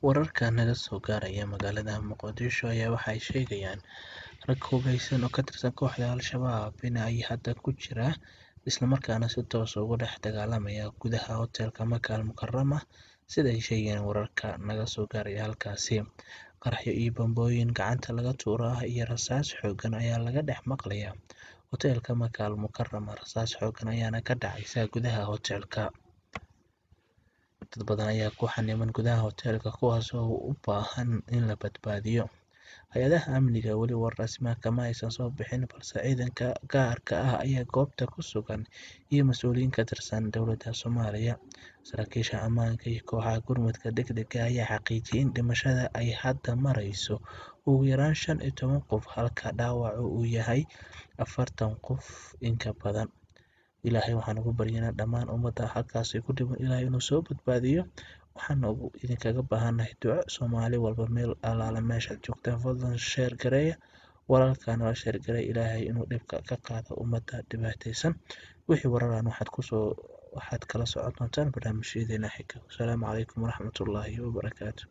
Wararka naga soo gaaraya magaalada Muqdisho ayaa waxay sheegayaan rag hubeysan oo ka tirsan kooxda Al-Shabaab in ay hadda ku jira islamarkaana si toos ah uga dhex dagaalamaya gudaha hotelka Maka Al-Mukarama. Sida ay sheegayaan wararka naga soo gaaraya halkaasi, qaraxyo iyo bambooyin gacanta laga tuuro ah iyo rasaas xooggan ayaa laga dhex maqlayaa hotelka Maka Al-Mukarama. Rasaas xooggan ayaana ka dhacaysa gudaha hotelka. Dad badan ayaa ku xaniban gudaha hotelka, kuwaas oo u baahan in la badbaadiyo. Hay-adaha amniga weli war rasmi ah kama aysan soo bixin, balse ciidanka gaarka ah ayaa goobta ku sugan iyo mas'uuliyiin ka tirsan dowladda Soomaaliya. Saraakiisha ammaanka iyo kooxaha gurmadka degdega ah ayaa xaqiijiyay in dhimashada ay hadda marayso ugu yaraan 15 qof, halka dhaawacu uu yahay 40 qof in ka badan. Ilaahay waxaan ugu baryaynaa dhammaan ummadda halkaasi ku dhiban Ilaahay inuu soo badbaadiyo. Waxaana ugu idinkaga baahannahay duco. Soomaali walba meel allaala meeshaad joogtaan, fadlan share gareeya, walaalkaana waa share gareeya. Ilaahay inuu dhibka ka qaado ummadda dhibaataysan. Wixii wararaan waxaad kala socon doontaan barnaamijyadeena xiga. Wasalaamu calaykum waraxmatullaahi wabarakaatu.